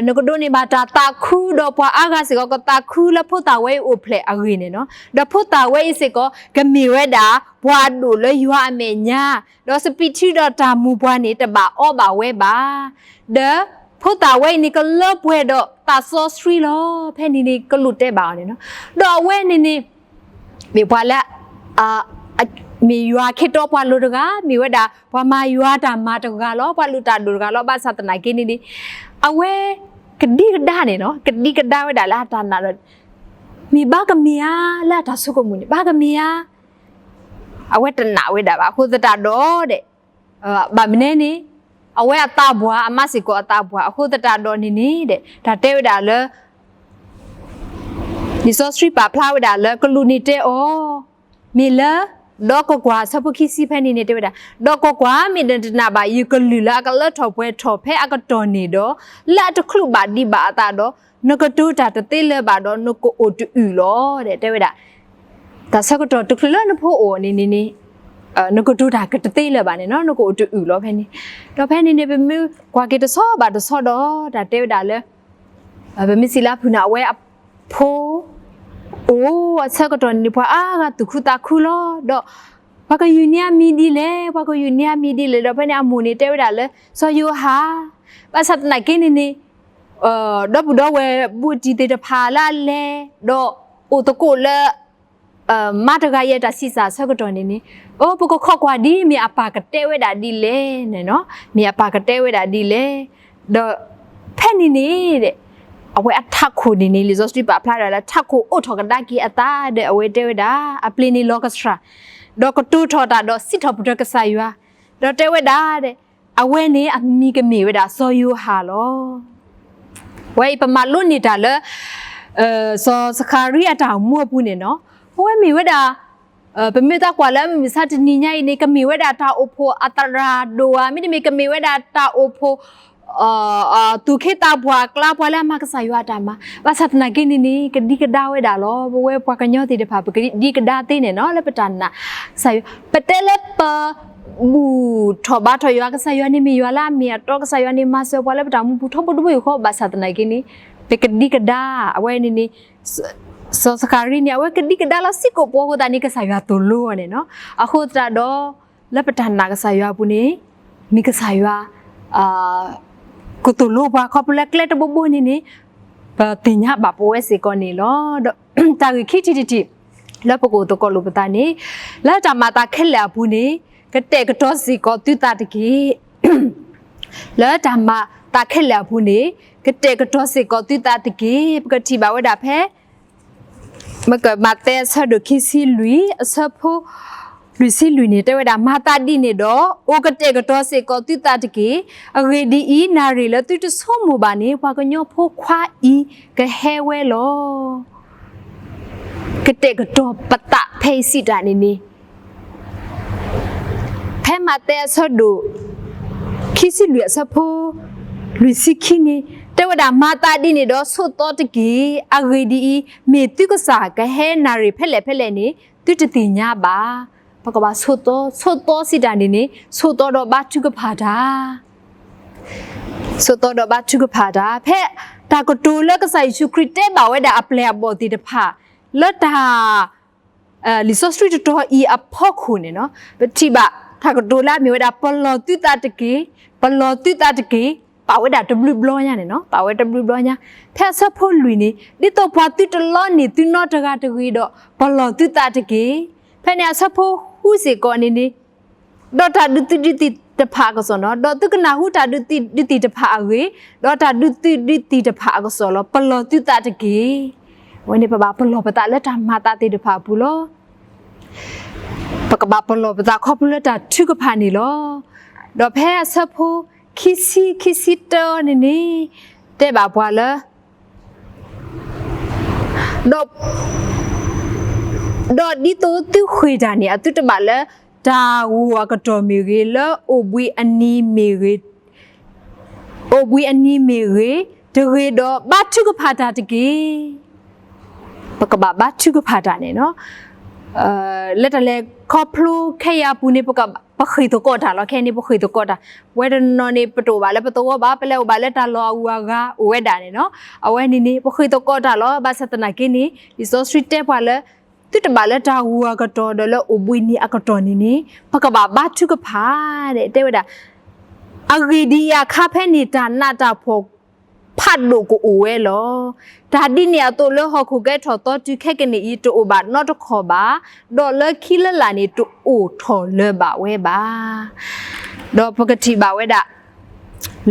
နကဒိးန့ၢ်ဘၣ်တၢ်သးခု, ဒီးပှၤအါဂၤစ့ၢ်ကီး ကသးခုလၢဖိသၣ်ဝဲအံၤအိၣ်ဖျဲၣ်အဂ့ၢ်န့ၣ်လီၤ. ဒီးဖိသၣ်ဝဲအံၤစ့ၢ်ကီး ကမ့ၢ်ဝဲဒၣ်ပှၤအဒိၣ်လၢယွၤအမဲာ်ညါ, ဒီးစပံးထံဒီးတၢ်မူၤပှၤန့ၣ် တဘၣ်အီဘၣ်ဝဲဘၣ်. ဒီးဖိသၣ်ဝဲအံၤန့ၣ် ကလၢပှဲၤဒီးသးစီဆှံလီၤ. ဖဲန့ၣ်န့ၣ် ကလူးတဲဘၣ်အီၤန့ၣ်လီၤ. ဒီးအဝဲန့ၣ်န့ၣ် မ့ၢ်ပှၤလၢ မ့ၢ်ယွၤခ့တီပှၤလိၤတဂၤ, မ့ၢ်ဝဲဒၣ်ပှၤမၤယွၤတၢ်မၤတဂၤလီၤ, ပှၤလုၢ်တၢ်ဒိၣ်တဂၤလီၤ. ဘၣ်ဆၣ်သနာ်က့န့ၣ်န့ၣ် အဝဲ ကဒံကဒါန့ၣ်နီၤ, ကဒံကဒါဝဲဒၣ်လၢအတၢ်နာ်ဒီး မ့ၢ်ဘၣ်ကမ့ၢ်ဧါ, လၢအတၢ်ဆိကမိၣ်န့ၣ် ဘၣ်ကမ့ၢ်ဧါ, အဝဲတနာ်ဝဲဒၣ်ဘၣ်. အဃိသတးဒီးဒီး ဘၣ်မနုၤန့ၣ် အဝဲအသးပှၢ် အမၤစ့ၢ်ကီးအသးပှၢ် အဃိသတးဒီးန့ၣ်န့ၣ်ဒီး တၢ်တဲဝဲဒၣ်လၢ လံာ်စီဆှံပာ်ဖျါဝဲဒၣ်လၢကလူးန့ၣ်တဲအီၤ, မ့ၢ်လၢ ဒီးကွၢ်ကွၢ် အဆၢဖိခံဆံဖဲန့ၣ်န့ၣ် တဲဝဲဒၣ်, ဒီးကွၢ်ကွၢ်, မ့ၢ်နတနာ်ဘၣ် ယကလုၢ်လၢအကလၢထီၣ်ပှဲၤထီၣ်ဖဲအကတီၢ်န့ၣ်ဒီး လၢအတချုးဘၣ်ဒံးဘၣ်အသးဒီး နကတိၤတၢ်တသ့လၢၤဘၣ်ဒီး နကအိၣ်တအုၣ်လီၤ တဲဝဲဒၣ်. တၢ်ဆၢကတီၢ်တချုးလၢနဖိအိၣ်န့ၣ်န့ၣ်န့ၣ် နကတိၤတၢ်ကတသ့လၢၤဘၣ်န့ၣ်နီၤ, နကအိၣ်တအုၣ်လီၤဖဲန့ၣ်. ဒီးဖဲန့ၣ်န့ၣ် ပမ့ၢ်ကွၢ်က့ၤတဆီဘၣ်တဆီဒီး တၢ်တဲဝဲဒၣ်လၢ ပမ့ၢ်စံးလၢအဖုၣ်န့ၣ် အဝဲအဖိ အိၣ်အဆၢကတီၢ်န့ၣ်န့ၣ် ပှၤအါဂၤသူၣ်ခုသးခုလီၤ. ဒီးပှၤကယုၢ်န့ၢ်အမံၤဒ်လဲၣ်, ပှၤကယုၢ်န့ၢ်အမံၤဒ်လဲၣ်. ဒီးဖဲန့ၣ်အမိၢ်န့ၣ်တဲဝဲဒၣ်လၢ စီၤယိၤဟၣ်, ဘၣ်ဆၣ်သနာ်က့န့ၣ်န့ၣ် ဒီပုၢ်ဒီဝဲၢ်ဘူးတံၢ်သ့ၣ်တဖၣ်လၢအလဲၤ ဒီးအိၣ်သကိးလၢ မါတဂၤအံၤအတၢ်ဆံးစၢ်အဆၢကတီၢ်န့ၣ်န့ၣ်, အိ ပကခိးကွၢ်ဒ်မ့ၢ်အပၢ်ကတဲဝဲဒၣ်ဒ်လဲၣ်န့ၣ်နီၤ, မ့ၢ်အပၢ်ကတဲဝဲဒၣ်ဒ်လဲၣ်. ဒီးဖဲန့ၣ်န့ၣ် အဝဲအထးခိၣ်န့ၣ်န့ၣ် လံာ်စီဆှံပာ်ဖျါဒၣ်လၢ ထးခိၣ်အိးထီၣ်ကဒါက့ၤအသးဒီး အဝဲတဲဝဲဒၣ် အပျ့ၤန့ၣ်လီၤကဆှၣ်, ဒီးကတိၤထီၣ်တၢ်ဒီးစံးထီၣ်ပတြၢၤကစၢ်ယွၤ, ဒီးတဲဝဲဒၣ် အဝဲန့ၣ်အမံၤကမ့ၢ်ဝဲဒၣ်စီၤယိၤဟၣ်လီၤ. ဝဲအံၤပမၤလိန့ၢ်တၢ်လၢ စီၤစဃၤရံအတၢ်အိၣ်မူအပူၤန့ၣ်နီၤ, အဝဲမ့ၢ်ဝဲဒၣ် ပမ့ၢ်သးကွၢ်လၢမုၢ်မဆါတနံၤညါအံၤန့ၣ် ကမ့ၢ်ဝဲဒၣ်တၢ်အိၣ်ဖှိၣ်အသရၣ်ဒိၣ်ဧါ, မ့တမ့ၢ်ကမ့ၢ်ဝဲဒၣ်တၢ်အိၣ်ဖှိၣ် သူၣ်က့သးပှၢ်အကျါ ပှၤလၢအမၤကစၢ်ယွၤအတၢ်မၤ, ဘၣ်ဆၣ်သနာ်က့န့ၣ်န့ၣ် ကဒံကဒါဝဲဒၣ်လီၤ. ပဝဲပှၤကညီသ့ၣ်တဖၣ် ပကဒံကဒါသ့န့ၣ်နီၤ လၢပတၢ်နာ်ကစၢ်ယွၤ, ပတဲလၢပ ဘူၣ်ထီၣ်ဘါထီၣ်ယွၤ, ကစၢ်ယွၤန့ၣ်မ့ၢ်ယွၤလၢအမ့ၢ်အတီ, ကစၢ်ယွၤန့ၣ်မၤစၢၤပှၤလၢပတၢ်မူပူၤထီဘိတဘိယူၢ်ဃီ, ဘၣ်ဆၣ်သနာ်က့န့ၣ် ပကဒံကဒါ, အဝဲန့ၣ်န့ၣ် စီၤစဃၤရံန့ၣ် အဝဲကဒံကဒါလီၤစ့ၢ်ကီး ပှၤအဃိသတးန့ၣ် ကစၢ်ယွၤသိၣ်လိအီၤန့ၣ်နီၤ. အဃိသတးဒီး လၢပတၢ်နာ်ကစၢ်ယွၤအပူၤန့ၣ် မ့ၢ်ကစၢ်ယွၤ ကသိၣ်လိပှၤခီဖျိလၢကျဲတဘိဘိန့ၣ်န့ၣ် ပသ့ၣ်ညါဘၣ်ပဝဲစ့ၢ်ကီးန့ၣ်လီၤ. ဒီးတၢ်ဂ့ၢ်ခံထံၣ်တထံၣ် လၢပကအိၣ်သကိးလိာ်ပသးန့ၣ် လၢတၢ်မၤသးခဲလၢာ်အပူၤန့ၣ် ကတဲာ်ကတီၤစ့ၢ်ကီးသုသးတက့ၢ်. လၢတၢ်မၤသးခဲလၢာ်အပူၤန့ၣ် ကတဲာ်ကတီၤစ့ၢ်ကီးသုသးတက့ၢ်. ပကထံၣ်ဘၣ်ဝဲဒၣ်ဖဲ မကမၤသဲအဆၢဒိၣ်ခံဆံလွံၢ် အဆၢဖိ လွံၢ်ဆံလွံၢ်န့ၣ် တဲဝဲဒၣ် မၤသးဒ်န့ၣ်ဒီး အိၣ်ကတဲာ်ကတီၤစ့ၢ်ကီးသုသးတက့ၢ်. အဂ့ၢ်ဒ်အံၤ, နၣ်ရံၣ်လၢသုတဆိကမိၣ်ဘၣ်န့ၣ် ပှၤကညီဖိခွါအံၤကဟဲဝဲလီၤ. ကတဲာ်ကတီၤပသးဖဲအံၤစံးတၢ်န့ၣ်န့ၣ် ဖဲမးသဲအဆၢဒိၣ် ခံဆံလွံၢ်အဆၢဖိ လွံၢ်ဆံခံန့ၣ် တဲဝဲဒၣ် မၤသးဒ်န့ၣ်ဒီးဆိးသီတက့ၢ်. အဂ့ၢ်ဒ်အံၤ, မ့ၢ်သုကစၢ်ကဟဲနၣ်ရံၣ်ဖဲလဲၣ်ဖဲလဲၣ်န့ၣ် သုတသ့ၣ်ညါဘၣ်. ပကဘၣ်ဆိးသီ, ဆိးသီစံးတၢ်န့ၣ်န့ၣ် ဆိးသီဒီးဘါထုကဖၣ်တၢ် ဆိးသီဒီးဘါထုကဖၣ်တၢ်. ဖဲတၢ်ကတိၤလၢကစၢ်ယ့ၣ်ၡူးခရံာ်တဲဘၣ်ဝဲဒၣ်အပျဲၢ်အဘီၣ်သ့ၣ်တဖၣ် လၢတၢ် လံာ်စီဆှံတတီၤအံၤအဖီခိၣ်န့ၣ်နီၤ ပထံၣ်ဘၣ်တၢ်ကတိၤလၢအမ့ၢ်ဝဲဒၣ် ပလီၢ်သုသးတက့ၢ်, ပလီၢ်သုသးတက့ၢ်, ပာ်ဝဲဒၣ်တဘျုးဘျီညါန့ၣ်နီၤ, ပာ်ဝဲတဘျုးဘျီညါ. ဖဲအဆၢဖိလွံၢ်န့ၣ် ဒ်သိးပှၤသုတလီန့ၢ်သုနီတဂၤတဂ့ၤဒီး ပလီၢ်သုသးတက့ၢ်. ဖဲန့ၣ်အဆၢဖိဃုစ့ၢ်ကီးန့ၣ်န့ၣ် ဒီးတၢ်ဒုးသုးဒုးသံၣ်တဖၣ်အကစီၣ်နီၤ, ဒီးသုကနၢ်ဟူတၢ်ဒုးသုးဒုးသံၣ်တဖၣ်အဂ့ၢ်, ဒီးတၢ်ဒုးသုးဒုးသံၣ်တဖၣ်အကစီၣ်လီၤ. ပလီၢ်သုသးတက့ၢ်. အဝဲန့ၣ်ပဘၣ်ပလီၢ်ပသးလၢတၢ်မၤသးသ့ၣ်တဖၣ်အပူၤလီၤ. ပကဘၣ်ပလီၢ်ပသးခီဖျိလၢတၢ်ထုကဖၣ်န့ၣ်လီၤ. ဒီးဖဲအဆၢဖိခံဆံ ခံဆံတၢန့ၣ်န့ၣ် တဲဘၣ်ပှၤလၢ ဒီး ဒီးဒ်သိးသုဃ့ၢ်တၢ်န့ၣ် အသုတဘၣ်လၢတၢ်ဂိၢ်အကတီၢ်မ့ၢ်ဂ့ၤ, လၢအိၣ်ဘှံးအနံၤမ့ၢ်ဂ့ၤ, အိၣ်ဘှံးအနံၤမ့ၢ်ဂ့ၤ, တဂ့ၤဒီးဘါထုကဖၣ်တၢ်တက့ၢ်. ပကဘၣ်ဘါထုကဖၣ်တၢ်န့ၣ်နီၤ. လၢတၢ်လဲၤခီဖျိခဲအံၤအပူၤန့ၣ် ပက ပဃ့ၢ်သကိးတၢ်လီၤ. ခဲအံၤန့ၣ် ပဃ့ၢ်သကိးတၢ်. ဝဲတနီၤန့ၣ် ပတအိၣ်ဘၣ်လၢပသဝီဘၣ်, ပလဲၤအိၣ်ဘၣ်လၢတၢ်လီၢ်အဂုၤအဂၤအိၣ်ဝဲဒၣ်န့ၣ်နီၤ. အဝဲန့ၣ်န့ၣ် ပဃ့ၢ်သကိးတၢ်လီၤ. ဘၣ်ဆၣ်သနာ်က့န့ၣ် လံာ်စီဆှံတဲပှၤလၢ သုတဘၣ်လၢတၢ်ဂိၢ်အကတီၢ်ဒီးလၢအိၣ်ဘှံးနံၤအကတီၢ်န့ၣ်န့ၣ် ပကဘၣ်ဘါထုကဖၣ် တဲဝဲဒၣ်. အဂ့ၢ်ဒ်အံၤအခါဖဲန့ၣ် တၢ်နးတၢ်ဖှီၣ်ဖးဒိၣ်ကအိၣ်ဝဲလီၤ. တၢ်ဒ်န့ၣ်အသိးလၢဟီၣ်ခိၣ်ကဲထီၣ်သီတုၤခဲကနံၣ်အံၤ တအိၣ်ဘၣ်နီတခီၣ်ဘၣ်, ဒီးလၢခံလၢလာ်န့ၣ် တအိၣ်ထီၣ်လၢၤဘၣ်ဝဲဘၣ်. ဒီးပကထံၣ်ဘၣ်ဝဲဒၣ်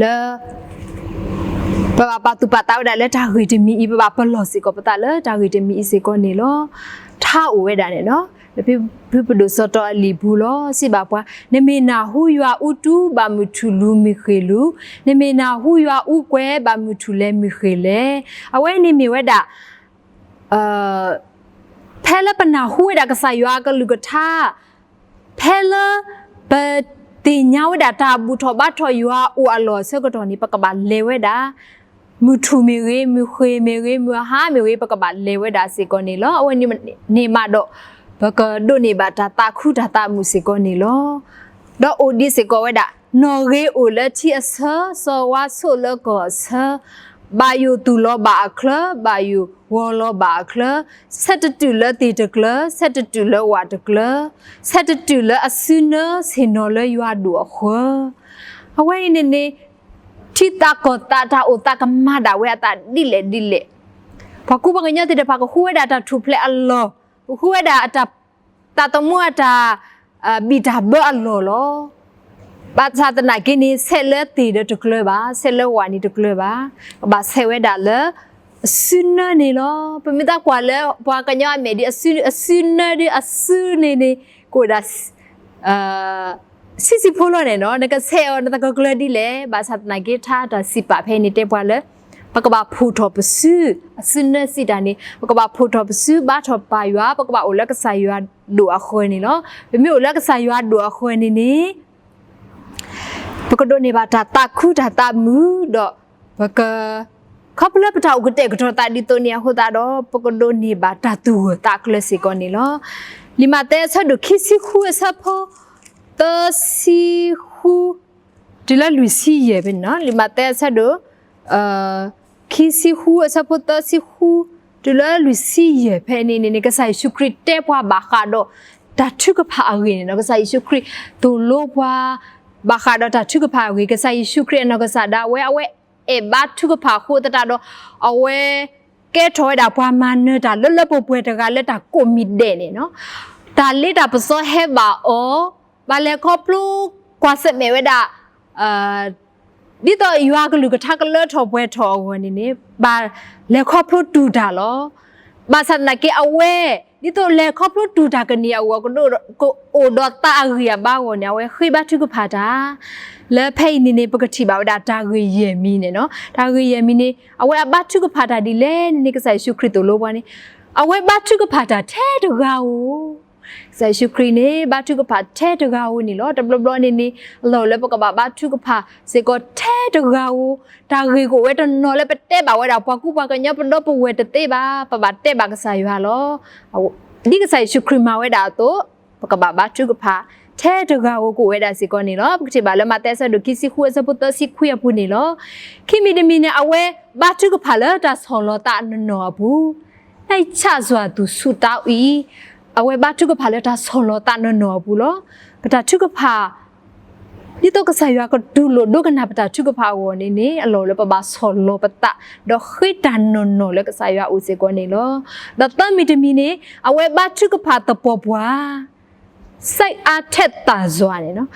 လၢ ပဘၣ်ပာ်သူၣ်ပာ်သးဝဲဒၣ်လၢတၢ်ဂ့ၢ်တမံၤအံၤ, ပဘၣ်ပလီၢ်စ့ၢ်ကီးပသးလၢတၢ်ဂ့ၢ်တမံၤအံၤစ့ၢ်ကီးန့ၣ်လီၤ. ထါအိၣ်ဝဲဒၣ်န့ၣ်လီၤ. ဖုပဒိၣ်စီၤတီအလံာ်ပူၤလီၤ စံးဘၣ်ပှၤ, နမ့ၢ်နၢ်ဟူယွၤအူတူဘၣ်မုၢ်ထူၣ်လူၤမုၢ်ဃ့ၢ်လူၤ, နမ့ၢ်နၢ်ဟူယွၤအူကွဲဘၣ်မုၢ်ထူၣ်လဲၤမုၢ်ဃ့ၢ်လဲၤ. အဝဲန့ၣ်မ့ၢ်ဝဲဒၣ် ဖဲလၢပနၢ်ဟူဝဲဒၣ်ကစၢ်ယွၤအကလုၢ်ကထါ, ဖဲလၢပသ့ၣ်ညါဝဲဒၣ်တၢ်ဘူၣ်ထီၣ်ဘါထီၣ်ယွၤအအိၣ်အလီၢ်အဆၢကတီၢ်န့ၣ် ပကဘၣ်လဲၤဝဲဒၣ်, မုၢ်ထူၣ်မ့ၢ်ဂ့ၤ, မုၢ်ဃ့ၢ်မ့ၢ်ဂ့ၤ, မုၢ်အဟါမ့ၢ်ဂ့ၤ, ပကဘၣ်လဲၤဝဲဒၣ်စ့ၢ်ကီးန့ၣ်လီၤ. အဝဲန့ၣ်မးဒီး ပကဒိးန့ၢ်ဘၣ်တၢ်သးခုတၢ်သးမုာ်စ့ၢ်ကီးန့ၣ်လီၤ. ဒီးအိၣ်ဒံးစ့ၢ်ကီးဝဲဒၣ်, နီၣ်ဂ့ၤအိၣ်လၢထံအဆၢ, စီၤဝါဆိးလၢကီၢ်အဆၢ, ဘၣ်ယိၣ်သူၣ်လီၤဘၣ်အချၢ, ဘၣ်ယိၣ်ဂီၤလီၤဘၣ်အချၢ, ဆဲးတတုာ်လၢသ့ၣ်တကျၢၤ, ဆဲးတတုာ်လၢဝၣ်တကျၢၤ, ဆဲးတတုာ်လၢအစုနၢဆ့ၣ်နီၤလၢယွၤဒိၣ်အဃၢၤ. အဝဲအံၤန့ၣ်န့ၣ် ထံသးကီၢ်သးတၢ်အိၣ်သးကမၤဒၣ်ဝဲအသးဒ်လဲၣ်ဒ်လဲၣ်, ပှၤကူပှၤကညီသ့ၣ်တဖၣ်ကဃုဝဲဒၣ်တၢ်ထူၣ်ဖျဲးအလီၢ်, ကဃုဝဲဒၣ်အတၢ် သးသမူအတၢ် ဘံၣ်တၢ်ဘၢအလီၢ်လီၤ. ဘၣ်ဆၣ်သနာ်က့န့ၣ် ဆဲးလၢသ့ၣ်ဒီးတကျၢၤဘၣ်, ဆဲးလၢဝၣ်န့ၣ်တကျၢၤဘၣ်, ကဘၣ်ဆဲးဝဲဒၣ်လၢ အစုနၢန့ၣ်လီၤ. ပမ့ၢ်သးကွၢ်လၢပှၤကညီအမဲာ်ဒ်အစု, အစုနၢဒီးအစုန့ၣ်န့ၣ် ကအိၣ်ဒၣ် ဆံးဆံးဖိလီၤန့ၣ်နီၤ, နကဆဲးအီၤနသးကကျၢၤဒ်လဲၣ်. ဘၣ်ဆၣ်သနာ်က့ထါတၢ်စံးပာ်ဖဲအံၤန့ၣ်တဲပှၤလၢ ပကဘၣ်ဖီၣ်ထီၣ်ပစု, အစုနၢစံးတၢ်န့ၣ် ပကဘၣ်ဖီၣ်ထီၣ်ပစု ဘါထီၣ်ပာ်ယွၤ, ပကဘၣ်အိၣ်လၢကစၢ်ယွၤဒိၣ်အဃၢၤန့ၣ်လီၤ. ပမ့ၢ်အိၣ်လၢကစၢ်ယွၤဒိၣ်အဃၢၤန့ၣ်န့ၣ် ပကဒိးန့ၢ်ဘၣ်တၢ်သးခုတၢ်သးမုာ်ဒီး ပက ခီဖျိလၢပတၢ်အိၣ်ကတဲာ်ကတီၤသးဒ်သိးန့ၣ်အဃိသတးဒီး ပကဒိးန့ၢ်ဘၣ်တၢ်သူၣ်ဂၢၢ်သးကျၢၤစ့ၢ်ကီးန့ၣ်လီၤ. လံာ်မးသဲအဆၢဒိၣ်ခံဆံဃုအဆၢဖိ သၢဆံဃု တုၤလၢလွံၢ်ဆံယဲၢ်ဖဲန့ၣ်နီၤ, လံာ်မးသဲအဆၢဒိၣ် ခံဆံဃုအဆၢဖိသၢဆံဃု တုၤလၢလွံၢ်ဆံယဲၢ်ဖဲန့ၣ်န့ၣ် ကစၢ်ယ့ၣ်ၡူးခရံာ်တဲပှၤဘၣ်ဃးဒီး တၢ်ထုကဖၣ်အဂ့ၢ်န့ၣ်နီၤ, ကစၢ်ယ့ၣ်ၡူးခရံာ်သိၣ်လိပှၤ ဘၣ်ဃးဒီးတၢ်ထုကဖၣ်အဂ့ၢ်, ကစၢ်ယ့ၣ်ၡူးခရံာ်အနီၢ်ကစၢ်ဒၣ်ဝဲ အဝဲအဲၣ်ဘါထုကဖၣ်အဃိသတးဒီး အဝဲ ကဲထီၣ်ဝဲဒၣ်ပှၤမၤနၢၤတၢ်လၢလၢပှဲၤပှဲၤတဂၤလၢတၢ်ကိးမံၤဒဲးန့ၣ်နီၤ, တၢ်လ့တၢ်ပစီဟဲဘၣ်အီၤ, ဘၣ်လဲၤခီဖျိကွၢ်ဆၢၣ်မဲာ်ဝဲဒၣ် ဒ်သိးယွၤကလုၢ်ကထါကလၢထီၣ်ပှဲၤထီၣ်အဂီၢ်န့ၣ်န့ၣ် ဘၣ်လဲၤခီဖျိတူၢ်တၢ်လီၤ. ဘၣ်ဆၣ်သနာ်က့အဝဲ ဒ်သိးလဲၤခီဖျိတူၢ်တၢ်ကန့ၢ်အဂီၢ် ကဒိၣ်ကအိၣ်ဒီးသးအဂံၢ်အဘါအဂီၢ်န့ၣ် အဝဲဃ့ဘါထုကဖၣ်တၢ် လၢဖဲအံၤန့ၣ်န့ၣ် ပကထံၣ်ဘၣ်ဝဲဒၣ်တၢ်ဂ့ၢ်ယဲၢ်မံၤန့ၣ်နီၤ. တၢ်ဂ့ၢ်ယဲၢ်မံၤန့ၣ် အဝဲအဘါထုကဖၣ်တၢ်ဒ်လဲၣ်န့ၣ်န့ၣ် ကစၢ်ယ့ၣ်ၡူးခရံာ်သိၣ်လိပှၤန့ၣ် အဝဲဘါထုကဖၣ်တၢ်ထဲတဂၤဧိၤ ကစၢ်ယ့ၣ်ၡူးခရံာ်န့ၣ် ဘါထုကဖၣ်ထဲတဂၤဧိၤန့ၣ်လီၤ. တဘျီဘျီန့ၣ်န့ၣ် အလီၢ်အိၣ်လၢပကဘၣ်ဘါထုကဖၣ်စ့ၢ်ကီးထဲတဂၤဧိၤ, တၢ်ဂ့ၢ်ကအိၣ်ဝဲတနီၤလၢပတဲဘၣ်ဝဲဒၣ် ပှၤကူပှၤကညီပဒီပုၢ်ဝဲၢ်တသ့ဘၣ်, ပဘၣ်တဲဘၣ်ကစၢ်ယွၤလီၤ. ဒ်ကစၢ်ယ့ၣ်ၡူးခရံာ်မၤဝဲဒၣ်အသိး ပကဘၣ်ဘါထုကဖၣ် ထဲတဂၤဧိၤကအိၣ်ဝဲဒၣ်စ့ၢ်ကီးန့ၣ်လီၤ. ပကထံၣ်ဘၣ်လၢမးသဲအဆၢဒိၣ်ခံဆံဃုအဆၢဖိသၢဆံခွံအပူၤန့ၣ်လီၤ. ခံမံၤတမံၤန့ၣ် အဝဲဘါထုကဖၣ်လၢတၢ်ဆီၣ်လီၤသးနီၢ်နီၢ်အပူၤ နဆၣ်စွၣ်သူၣ်ဆူၣ်သးအံၤ, အဝဲဘါထုကဖၣ်လၢတၢ်ဆီၣ်လီၤသးနီၢ်နီၢ်အပူၤလီၤ. ပတၢ်ထုကဖၣ် ဒ်သိးကစၢ်ယွၤကတူၢ်လိာ်ဒိကနၣ်ပတၢ်ထုကဖၣ်အဂီၢ်န့ၣ်န့ၣ် အလီၢ်အိၣ်လၢပဘၣ်ဆီၣ်လီၤပသး ဒီးဃ့တၢ်နီၢ်နီၢ်လၢကစၢ်ယွၤအအိၣ်စ့ၢ်ကီးန့ၣ်လီၤ. ဒီးသၢမံၤတမံၤန့ၣ် အဝဲဘါထုကဖၣ်သပှၢ်ပှၢ် စဲးအါထဲသၣ်စွၣ်န့ၣ်နီၤ,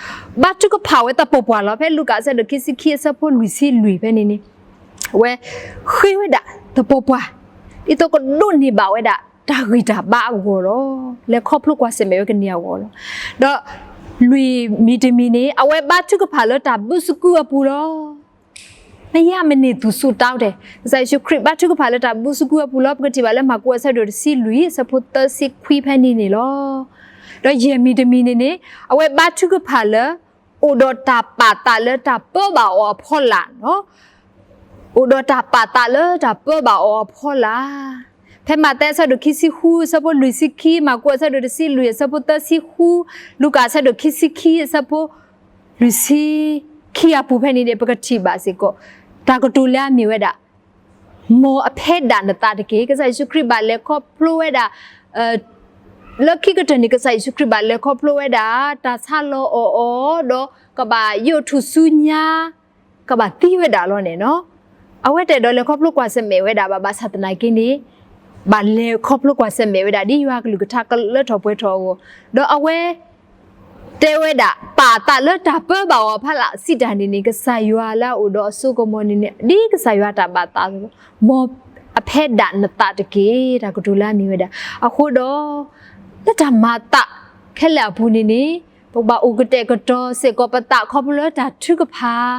ဘါထုကဖၣ်ဝဲသပှၢ်ပှၢ်လီၤ. ဖဲလူၤကၣ်အဆၢဒိၣ်ခံဆံခံအဆၢဖိလွံၢ်ဆံလွံၢ်ဖဲန့ၣ်န့ၣ် အဝဲဃ့ဝဲဒၣ်သပှၢ်ပှၢ် ဒ်သိးကဒိးန့ၢ်ဘၣ်ဝဲဒၣ် တၢ်ဂံၢ်တၢ်ဘါအဂီၢ်လီၤ. လဲၤခီဖျိကွၢ်ဆၢၣ်မဲာ်ဝဲကန့ၢ်အဂီၢ်လီၤ. ဒီးလွံၢ်မံၤတမံၤန့ၣ် အဝဲဘါထုကဖၣ်လၢတၢ်ဘုစကူအပူၤလီၤ. မ့ၢ်ယါမ့ၢ်န့ၢ်သူၣ်ဆူၣ်တၢ်အိၣ်တဲာ်, ကစၢ်ယ့ၣ်ၡူးခရံာ်ဘါထုကဖၣ်လၢတၢ်ဘုစကူအပူၤလီၤ. ပကထံၣ်ဘၣ်လၢမၢ်ကူးအဆၢဒိၣ်တဆံလွံၢ် အဆၢဖိသၢဆံခွံဖဲန့ၣ်န့ၣ်လီၤ. ဒီးယဲၢ်မံၤတမံၤန့ၣ်န့ၣ် အဝဲဘါထုကဖၣ်လၢ အိၣ်ဒီးတၢ်ပာ်သးလၢတၢ်ပၢဘၣ်အီၤအဖီလာ်နီၤ အိၣ်ဒီးတၢ်ပာ်သးလၢတၢ်ပၢဘၣ်အီၤအဖီလာ်. ဖဲမးသဲအဆၢဒိၣ်ခံဆံဃု အဆၢဖိလွံၢ်ဆံခံ, မၢ်ကူးအဆၢဒိၣ်တဆံလွံၢ် အဆၢဖိသၢဆံဃု, လူၤကၣ်အဆၢဒိၣ်ခံဆံခံ အဆၢဖိလွံၢ်ဆံခံအပူၤဖဲန့ၣ်န့ၣ် ပကထံၣ်ဘၣ်စ့ၢ်ကီး တၢ်ကတိၤလၢအမ့ၢ်ဝဲဒၣ် မ်အဖဲဒၣ်နသးတက့ၢ်. ကစၢ်ယ့ၣ်ၡူးခရံာ်ဘၣ်လဲၤခီဖျိဝဲဒၣ် လၢခံကတၢၢ်န့ၣ် ကစၢ်ယ့ၣ်ၡူးခရံာ်ဘၣ်လဲၤခီဖျိဝဲဒၣ် တၢ်ဆါလီၤအီၣ်အီၤ ဒီးကဘၣ်ယိးထူၣ်စုညါ ကဘၣ်သံဝဲဒၣ်လီၤန့ၣ်နီၤ. အဝဲတအဲၣ်ဒိးလဲၤခီဖျိကွၢ်ဆၢၣ်မဲာ်ဝဲဒၣ်ဘၣ် ဘၣ်ဆၣ်သနာ်က့န့ၣ် ဘၣ်လဲၤခီဖျိကွၢ်ဆၢၣ်မဲာ်ဝဲဒၣ် ဒ်ယွၤကလုၢ်ကထါကလၢထီၣ်ပှဲၤထီၣ်အဂီၢ်, ဒီးအဝဲ တဲဝဲဒၣ် ပာ်အသးလၢတၢ်ပၢဘၣ်အီၤဖးလၢ်စံးတၢ်န့ၣ်န့ၣ် ကစၢ်ယွၤလၢအအိၣ်ဒီးအစိကမီၤန့ၣ်န့ၣ် ဒ်ကစၢ်ယွၤတၢ်ဘၣ်သးအသိးလီၤ. မ်အဖဲဒၣ်နသးတက့ၢ်. တၢ်ကတိၤလၢအမ့ၢ်ဝဲဒၣ် အဃိဒီး လၢတၢ်မၤသးခဲလၢာ်အပူၤန့ၣ်န့ၣ် ပကဘၣ်အိၣ်ကတဲာ်ကတီၤစ့ၢ်ကီးပသးခီဖျိလၢတၢ်ထုကဖၣ်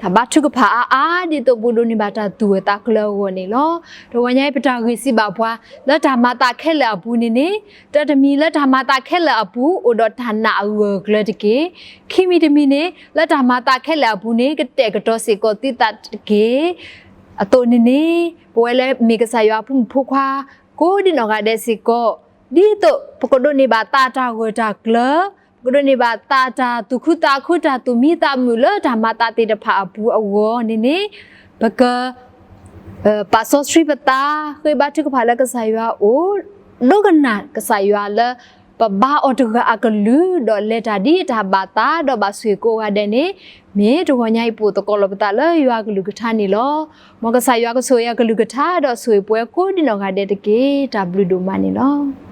တၢ်ဘါထုကဖၣ်အါအါ ဒ်သိးပကဒိးန့ၢ်ဘၣ်တၢ်သူၣ်ဂၢၢ်သးကျၢၤအဂီၢ်န့ၣ်လီၤ. တဂီၤညါအံၤ ပတၢ်ဂ့ၢ်စံးဘၣ်ပှၤ လၢတၢ်မၤသးခဲလၢာ်အပူၤန့ၣ်န့ၣ် တၢ်တမံၤလၢတၢ်မၤသးခဲလၢာ်အပူၤ အိၣ်ဒီးတၢ်နာ်အဂၢၢ်အကျၢၤတက့ၢ်. ခံမံၤတမံၤန့ၣ် လၢတၢ်မၤသးခဲလၢာ်အပူၤန့ၣ် ကတဲာ်ကတီၤစ့ၢ်ကီးသုသးတက့ၢ်. အသိးန့ၣ်န့ၣ် ပဝဲလၢမ့ၢ်ကစၢ်ယွၤအဖိမုၣ်ဖိခွါ ကိးဒံနီၢ်ဂၤဒဲးစ့ၢ်ကီး ဒ်သိးပကဒိးန့ၢ်ဘၣ်သးတၢ်ဂၢၢ်တၢ်ကျၢၤ ပကဒိးန့ၢ်ဘၣ်သးတၢ်သူၣ်ခုသးခု တၢ်သူၣ်မံသးမုာ်လၢတၢ်မၤသးသ့ၣ်တဖၣ်အပူၤအဂီၢ်န့ၣ်န့ၣ် ပက ပာ်စီဆှံပသး ဃ့ဘါထုကဖၣ်လၢကစၢ်ယွၤအအိၣ် ဒိကနၣ်ကစၢ်ယွၤလၢ ပဘါအီၤတဂၤအကလုၢ် ဒီးလဲၤတၢ်ဒ်အတၢ်ဘၣ်သး ဒီးဘၣ်ဆိၣ်ဂ့ၤကိးဂၤဒဲးန့ၣ် မ့ၢ်တဂီၤညါအံၤ ပအိၣ်သကိးလိာ်ပသးလၢယွၤအကလုၢ်ကထါန့ၣ်လီၤ. မ်ကစၢ်ယွၤကဆိၣ်ဂ့ၤအကလုၢ်ကထါ ဒီးဆိၣ်ဂ့ၤပှၤကိးဒံနီၢ်ဂၤဒဲးတက့ၢ်. တၢ်ဘျုးဒိၣ်မးန့ၣ်လီၤ.